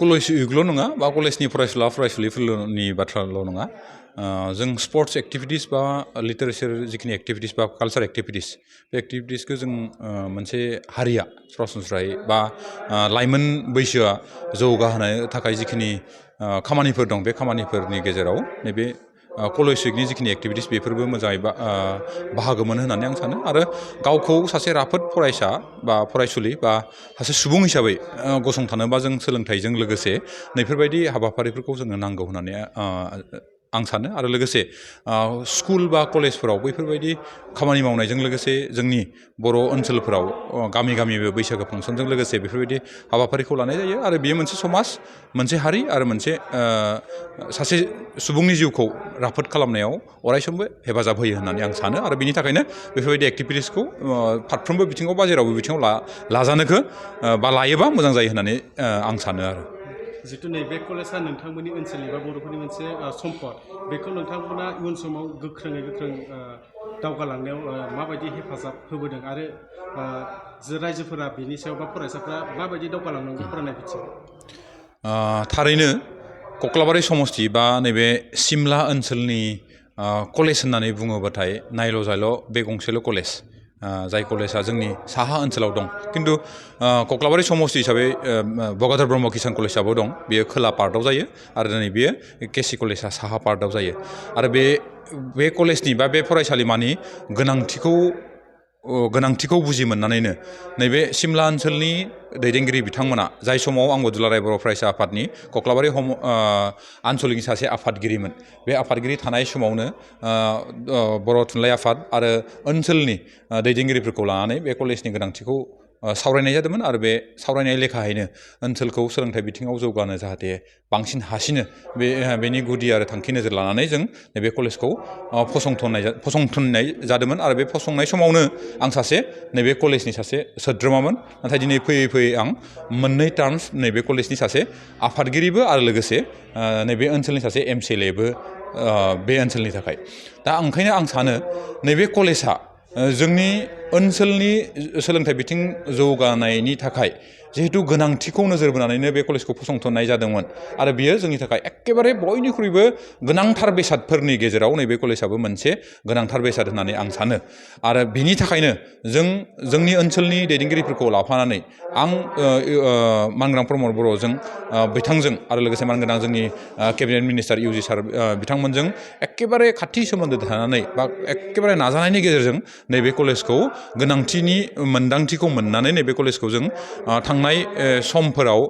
college उइकल' नङा बा कलेजनि फरायसुला फरायसुलिफोरनि बाथ्राल' नङा जों स्पर्ट्स एक्टिभिटिस बा लिटारेचार जिखिनि एक्टिभिटिस बा कालचार एक्टिभिटिस बे एक्टिभिटिसखौ जों मोनसे हारिया सरासनस्रायै बा लाइमोन बैसोआ जौगाहोनो थाखाय जिखिनि खामानिफोर दं बे खामानिफोरनि गेजेराव नैबे कलेज उइकनि जिखिनि एक्टिभिटिस बेफोरबो मोजाङै बाहागो मोनो होननानै आं सानो आरो गावखौ सासे राफोद फरायसा बा फरायसुलि बा सासे सुबुं हिसाबै गसंथानोबा जों सोलोंथाइजों लोगोसे नैफोरबायदि हाबाफारिफोरखौ जोङो नांगौ होननानै आं सानो आरो लोगोसे स्कुल बा कलेजफोराव बैफोरबायदि खामानि मावनायजों लोगोसे जोंनि बर' ओनसोलफोराव गामि गामिबो बैसागो फांसनजों लोगोसे बेफोरबायदि हाबाफारिखौ लानाय जायो आरो बेयो मोनसे समाज मोनसे हारि आरो मोनसे सासे सुबुंनि जिउखौ राफोद खालामनायाव अरायसमबो हेफाजाब होयो होननानै आं सानो आरो बिनि थाखायनो बेफोरबायदि एक्टिभिटिसखौ फारफ्रोमबो बिथिङाव बा जेरावबो बिथिङाव लाजानोखो बा लायोबा मोजां जायो होननानै आं सानो आरो जितु नैबे कलेजआ नोंथांमोननि ओनसोलनि बा बर'फोरनि मोनसे सम्पद बेखौ नोंथांमोना इयुन समाव गोख्रोङै दावगालांनायाव माबायदि हेफाजाब होबोदों आरो रायजोफोरा बेनि सायाव बा फरायसाफ्रा माबायदि दावगालांनांगौ फरायनाय बिथिङाव थारैनो कक्लाबारि समस्ति बा नैबे सिमला ओनसोलनि कलेज होननानै बुङोबाथाय नायल' जायल' बे गंसेल' कलेज जाय कलेजआ जोंनि साहा ओनसोलाव दं खिन्थु कक्लाबारि समस्ति हिसाबै बगादर ब्रह्म किसान कलेजआबो दं बेयो खोला पार्टआव जायो आरो दिनै बेयो केसि कलेजआ साहा पार्टआव जायो आरो बे कलेजनि बा बे फरायसालिमानि गोनांथिखौ बुजि मोननानैनो नैबे सिमला ओनसोलनि दैदेनगिरि बिथांमोना जाय समाव आंबो दुलाराय बर' फरायसा आफादनि कक्लाबारि आनसलिकनि सासे आफादगिरिमोन बे आफादगिरि थानाय समावनो बर' थुनलाइ आफाद आरो ओनसोलनि दैदेनगिरिफोरखौ लानानै बे कलेजनि गोनांथिखौ सावरायनाय जादोंमोन आरो बे सावरायनाय लेखायैनो ओनसोलखौ सोलोंथाइ बिथिङाव जौगानो जाहाथे बांसिन हासिनो बेनि गुदि आरो थांखि नोजोर लानानै जों नैबे कलेजखौ फसंथाननाय जादोंमोन आरो बे फसंनाय समावनो आं सासे नैबे कलेजनि सासे सोद्रोमामोन नाथाय दिनै फैयै फैयै आं मोननै टार्म्स नैबे कलेजनि सासे आफादगिरिबो आरो लोगोसे नैबे ओनसोलनि सासे MCLAबो बे ओनसोलनि थाखाय दा ओंखायनो आं सानो नैबे कलेजआ जोंनि ओनसोलनि सोलोंथाइ बिथिं जौगानायनि थाखाय जिहेतु गोनांथिखौ नोजोर बोनानैनो बे कलेजखौ फसंथाननाय जादोंमोन आरो बियो जोंनि थाखाय एखेबारे बयनिख्रुइबो गोनांथार बेसादफोरनि गेजेराव नैबे कलेजआबो मोनसे गोनांथार बेसाद होननानै आं सानो आरो बिनि थाखायनो जोंनि ओनसोलनि दैदेनगिरिफोरखौ लाफानानै आं मानगोनां प्रमद बर'जों बिथांजों आरो लोगोसे मानगोनां जोंनि केबिनेट मिनिस्टार इउजि सार बिथांमोनजों एखेबारे खाथि सोमोन्दो थानानै बा एखेबारे नाजानायनि गेजेरजों नैबे कलेजखौ गोनांथिनि मोन्दांथिखौ मोननानै नैबे कलेजखौ जों थांनाय समफोराव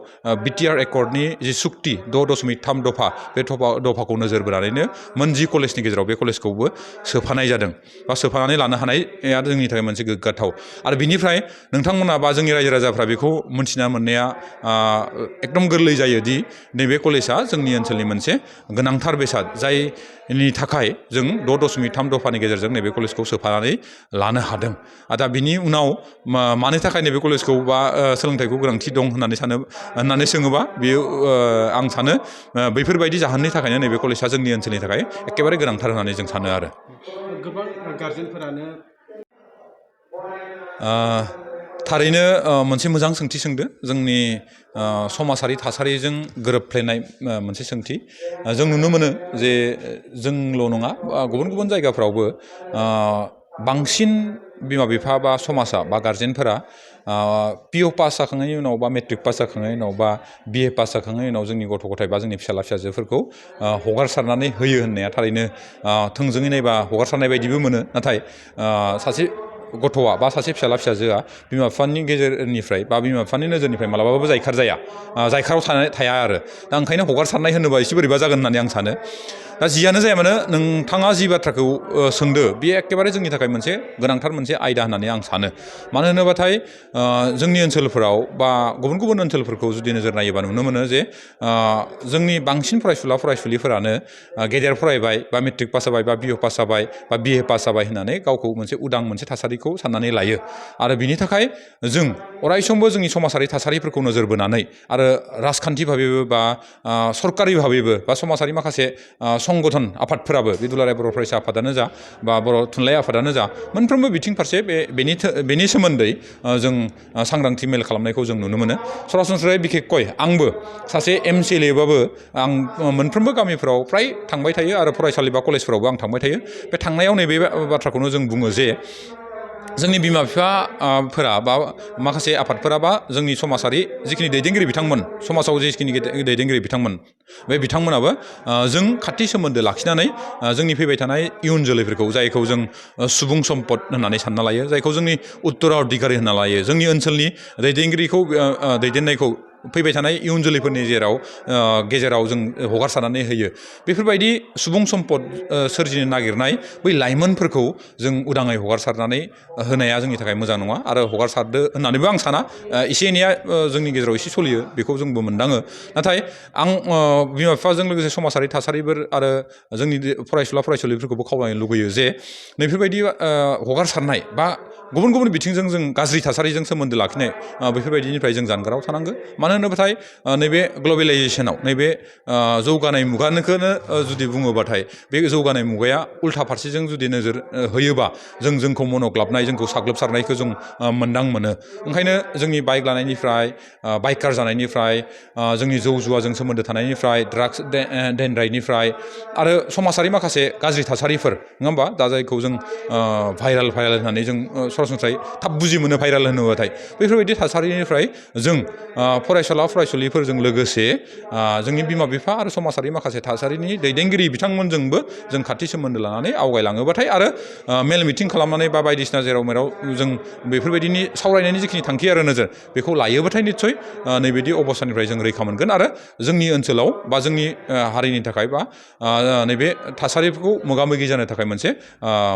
बिटिआर एकर्डनि जि सुक्ति 6.3 दफा बे दफाखौ नोजोर बोनानैनो मोन 10 कलेजनि गेजेराव बे कलेजखौबो सोफानाय जादों बा सोफानानै लानो हानाया जोंनि थाखाय मोनसे गोग्गाथाव आरो बिनिफ्राय नोंथांमोना बा जोंनि रायजो राजाफ्रा बेखौ मोनथिना मोननाया एकदम गोरलै जायोदि नैबे कलेजआ जोंनि ओनसोलनि मोनसे गोनांथार बेसाद जायनि थाखाय जों 6.3 दफानि गेजेरजों नैबे कलेजखौ सोफानानै लानो हादों दा बिनि उनाव मानि थाखाय नैबे कलेजखौ बा सोलोंथाइखौ गोनांथि दं होननानै सोङोबा बेयो आं सानो बैफोरबायदि जाहोननि थाखायनो नैबे कलेजआ जोंनि ओनसोलनि थाखाय एखेबारे गोनांथार होननानै जों सानो आरो गोबां गार्जेनफोरानो थारैनो मोनसे मोजां सोंथि सोंदो जोंनि समाजारि थासारिजों गोरोबफ्लेनाय मोनसे सोंथि जों नुनो मोनो जे जोंल' नङा गुबुन गुबुन जायगाफ्रावबो बांसिन बिमा बिफा बा समाजा बा गार्जेनफोरा पिअ पास जाखांनायनि उनाव बा मेट्रिक पास जाखांनायनि उनाव बा बिए पास जाखांनायनि उनाव जोंनि गथ' गथाय बा जोंनि फिसाला फिसाजोफोरखौ हगारसारनानै होयो होननाया थारैनो थोंजोङै नायबा हगारसारनाय बायदिबो मोनो नाथाय सासे गथ'आ बा सासे फिसाला फिसाजोआ बिमा बिफानि गेजेरनिफ्राय बा बिमा बिफानि नोजोरनिफ्राय मालाबाबो जायखार जाया जायखाराव थाया आरो दा ओंखायनो हगारसारनाय होनोबा एसे बोरैबा जागोन होननानै आं सानो दा जियानो जाया मानो नोंथाङा जि बाथ्राखौ सोंदो बे एखेबारे जोंनि थाखाय मोनसे गोनांथार मोनसे आयदा होननानै आं सानो मानो होनोबाथाय जोंनि ओनसोलफोराव बा गुबुन गुबुन ओनसोलफोरखौ जुदि नोजोर नायोबा नुनो मोनो जे जोंनि बांसिन फरायसुला फरायसुलिफोरानो गेदेर फरायबाय बा मेट्रिक पास जाबाय बा बिए पास जाबाय बा बिए पास जाबाय होननानै गावखौ मोनसे उदां मोनसे थासारिखौ साननानै लायो आरो बिनि थाखाय जों अरायसमबो जोंनि समाजारि थासारिफोरखौ नोजोर बोनानै आरो राजखान्थि भाबेबो बा सरकारि भाबेबो बा समाजारि माखासे संगठन आफादफोराबो बे दुलाराय बर' फरायसा आफादानो जा बा बर' थुनलाइ आफादानो जा मोनफ्रोमबो बिथिं फारसे बेनि सोमोन्दै जों सांग्रांथि मेल खालामनायखौ जों नुनो मोनो सरासनस्रायै बिखेखय आंबो सासे MCLA बाबो आं मोनफ्रोमबो गामिफोराव फ्राय थांबाय थायो आरो फरायसालि बा कलेजफोरावबो आं थांबाय थायो बे थांनायाव नैबे बाथ्राखौनो जों बुङो जे जोंनि बिमा बिफाफोरा बा माखासे आफादफोरा बा जोंनि समाजारि जिखिनि दैदेनगिरि बिथांमोन समाजाव जिखिनि दैदेनगिरि बिथांमोन बे बिथांमोनाबो जों खाथि सोमोन्दो लाखिनानै जोंनि फैबाय थानाय इयुन जोलैफोरखौ जायखौ जों सुबुं सम्पद होननानै सानना लायो जायखौ जोंनि उत्तराधिकारि होनना लायो जोंनि ओनसोलनि दैदेनगिरिखौ दैदेननायखौ फैबाय थानाय इयुन जोलैफोरनि गेजेराव जों हगारसारनानै होयो बेफोरबायदि सुबुं सम्पद सोरजिनो नागिरनाय बै लाइमोनफोरखौ जों उदाङै हगारसारनानै होनाया जोंनि थाखाय मोजां नङा आरो हगारसारदो होननानैबो आं साना एसे एनैया जोंनि गेजेराव एसे सोलियो बेखौ जोंबो मोनदाङो नाथाय आं बिमा बिफाजों लोगोसे समाजारि थासारिफोर आरो जोंनि फरायसुला फरायसुलिफोरखौबो खावलायनो लुबैयो जे नैफोरबायदि हगारसारनाय बा गुबुन गुबुन बिथिंजों जों गाज्रि थासारिजों सोमोन्दो लाखिनाय बेफोरबायदिनिफ्राय जों जानगाराव थानांगो मानो होनोबाथाय नैबे ग्लबेलाइजेसनाव नैबे जौगानाय मुगाखौनो जुदि बुङोबाथाय बे जौगानाय मुगाया उल्था फारसेजों जुदि नोजोर होयोबा जोंखौ मनग्लाबनाय जोंखौ साग्लोबसारनायखौ जों मोनो ओंखायनो जोंनि बाइक लानायनिफ्राय बाइकार जानायनिफ्राय जोंनि जौ जुवाजों सोमोन्दो थानायनिफ्राय ड्राग्स देनद्रायनिफ्राय आरो समाजारि माखासे गाज्रि थासारिफोर नङा होमबा दा जायखौ जों भाइरेल होननानै जों सरासनस्रायै थाब बुजि मोनो भाइरेल होनोबाथाय बेफोरबायदि थासारिनिफ्राय जों फरायसुला फरायसुलिफोरजों लोगोसे जोंनि बिमा बिफा आरो समाजारि माखासे थासारिनि दैदेनगिरि बिथांमोनजोंबो जों खाथि सोमोन्दो लानानै आवगायलाङोबाथाय आरो मेल मिटिं खालामनानै बा बायदिसिना जेराव मेराव जों बेफोरबायदिनि सावरायनायनि जिखिनि थांखि आरो नोजोर बेखौ लायोबाथाय निस्सय नैबायदि अबस्थानिफ्राय जों रैखा मोनगोन आरो जोंनि ओनसोलाव बा जोंनि हारिनि थाखाय बा नैबे थासारिफोरखौ मोगा मोगि जानो थाखाय मोनसे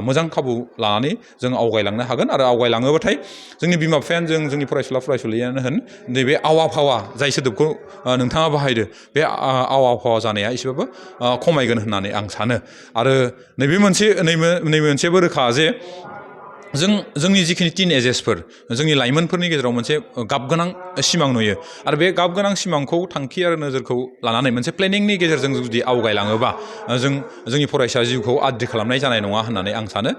मोजां खाबु लानानै जों आवगायलांनो हागोन आरो आवगायलाङोबाथाय जोंनि बिमा बिफायानो जोंनि फरायसुला फरायसुलियानो होन नैबे आवा फावा जाय सोदोबखौ नोंथाङा बाहायदो बे आवा फावा जानाया एसेबाबो खमायगोन होननानै आं सानो आरो नैबे मोनसेबो रोखा जे जोंनि जिखिनि टिन एजेसफोर जोंनि लाइमोनफोरनि गेजेराव मोनसे गाबगोनां सिमां नुयो आरो बे गाबगोनां सिमांखौ थांखि आरो नोजोरखौ लानानै मोनसे प्लेनिंनि गेजेरजों जुदि आवगायलाङोबा जोंनि फरायसा जिउखौ आद्रि खालामनाय जानाय नङा होननानै आं सानो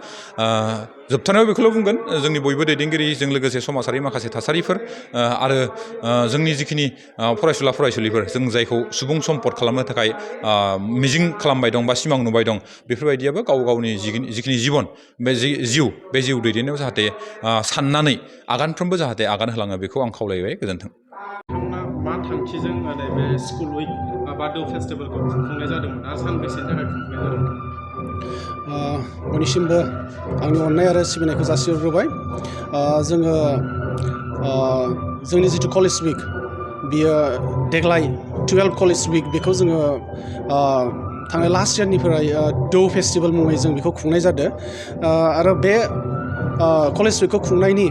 जोबथारनायाव बेखौल' बुंगोन जोंनि बयबो दैदेनगिरिजों लोगोसे समाजारि माखासे थासारिफोर आरो जोंनि जिखिनि फरायसुला फरायसुलिफोर जों जायखौ सुबुं सम्पद खालामनो थाखाय मिजिं खालामबाय दं बा सिमां नुबाय दं बेफोरबायदियाबो गाव गावनि जिखिनि जिबन बे जिउ दैदेननायाव जाहाथे साननानै आगानफ्रोमबो जाहाथे आगान होलाङो बेखौ आं खावलायबाय गोजोन्थों नोंथांमोना मा थांखिजों नैबे स्कुल उइक बा बारडे फेस्टिभेलखौ खुंफुंनाय जादोंमोन आरो सानबेसेनि थाखाय खुंफुंनाय जादोंमोन बयनिसिमबो आंनि अननाय आरो सिबिनायखौ जासिहरग्रोबाय जोङो जोंनि जिथु कलेज उइक बियो देग्लाय 12 कलेज उइक बेखौ जोङो थांनाय लास्ट इयारनिफ्राय दौ फेस्टिभेल मुङै जों बेखौ खुंनाय जादों आरो बे कलेज उइकखौ खुंनायनि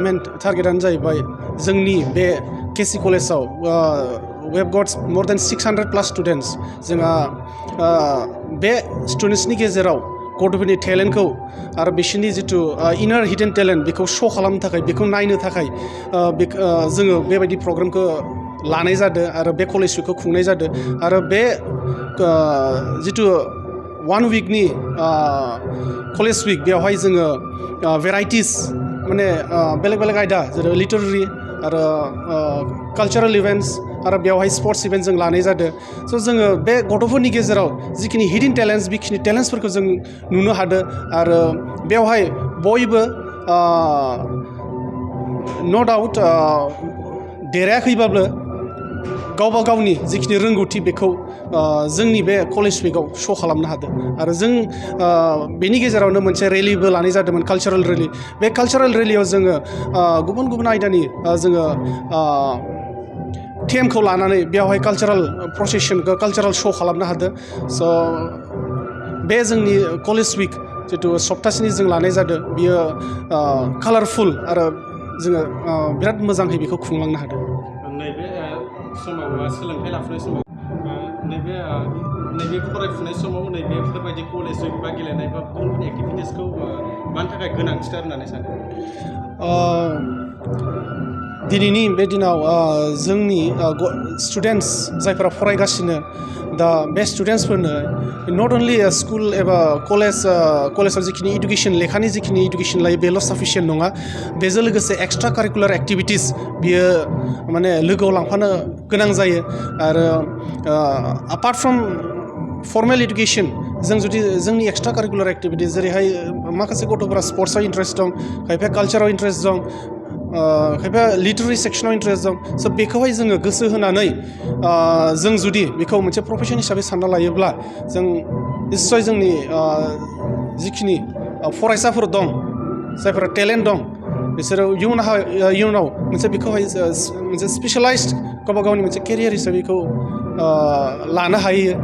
मेन टारगेटआनो जाहैबाय जोंनि बे केसि कलेजाव we have got more than 600+ students जोंहा बे स्टुडेन्ट्सनि गेजेराव गथ'फोरनि टेलेन्टखौ आरो बिसोरनि जिथु इनार हिडन टेलेन्ट बेखौ शो खालामनो थाखाय बेखौ नायनो थाखाय जोङो बेबायदि प्रग्रामखौ लानाय जादों आरो बे कलेज उइकखौ खुंनाय जादों आरो बे जिथु 1 उइकनि कलेज उइक बेवहाय जोङो भेराइटिस माने बेलेग बेलेग आयदा जेरै लिटारेरि आरो कालचारेल इभेन्ट्स आरो बेवहाय स्पर्ट्स इभेन्ट जों लानाय जादों स' जोङो बे गथ'फोरनि गेजेराव जिखिनि हिडन टेलेन्ट्स बेखिनि टेलेन्ट्सफोरखौ जों नुनो हादों आरो बेवहाय बयबो नो डाउट देरायाखैबाबो गावबा गावनि जिखिनि रोंगौथि बेखौ जोंनि बे कलेज उइकआव शो खालामनो हादों आरो जों बेनि गेजेरावनो मोनसे रेलिबो लानाय जादोंमोन कालचारेल रेलि बे कालचारेल रेलियाव जोङो गुबुन गुबुन आयदानि जोङो थेमखौ लानानै बेवहाय कालचारेल प्रसेसनखौ कालचारेल शो खालामनो हादों स' बे जोंनि कलेज उइक जिथु सप्तासेनि जों लानाय जादों बियो कालारफुल आरो जोङो बिराद मोजाङै बेखौ खुंलांनो हादों नैबे समाव सोलोंथाइ लाफुनाय समाव नैबे फरायफुनाय समाव नैबेफोरबायदि कलेज उइक बा गेलेनाय बा गुबुन गुबुन एक्टिभिटिसखौ मानि थाखाय गोनांथिथार होननानै सानो दिनैनि बे दिनाव जोंनि स्टुडेन्टस जायफोरा फरायगासिनो दा बे स्टुडेन्टसफोरनो नट अनलि स्कुल एबा कलेजाव जिखिनि इडुकेसन लेखानि जिखिनि इडुकेसन लायो बेल' साफिसियेन्ट नङा बेजों लोगोसे एक्सट्रा कारिकुलार एक्टिभिटिस बियो माने लोगोआव लांफानो गोनां जायो आरो आपार्ट फ्रम फर्मेल इडुकेसन जों जुदि जोंनि एक्सट्रा कारिकुलार एक्टिभिटिस जेरैहाय माखासे गथ'फोरा स्पर्ट्सआव इन्ट्रेस्ट दं खायफाया कालचाराव इन्ट्रेस्ट दं खायफा लिटारेरि सेक्सनाव इन्ट्रेस्ट दं स' बेखौहाय जोङो गोसो होनानै जों जुदि बेखौ मोनसे प्रफेसन हिसाबै सानना लायोब्ला जों निस्सय जोंनि जिखिनि फरायसाफोर दं जायफोरा टेलेन्ट दं बिसोरो इयुनाव मोनसे बेखौहाय मोनसे स्पेशलाइज्ड गावबा गावनि मोनसे केरियार हिसाबै बेखौ लानो हायो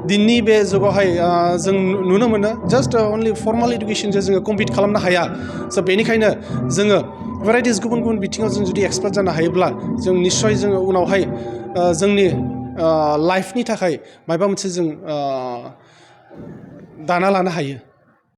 दिनैनि बे जुगावहाय जों नुनो मोनो जास्ट अनलि फर्माल इडुकेसनजों जोङो कम्पिट खालामनो हाया स' बेनिखायनो जोङो भेराइटिस गुबुन गुबुन बिथिङाव जों जुदि एक्सपार्ट जानो हायोब्ला जों निस्सय जोङो उनावहाय जोंनि लाइफनि थाखाय माबा मोनसे जों दाना लानो हायो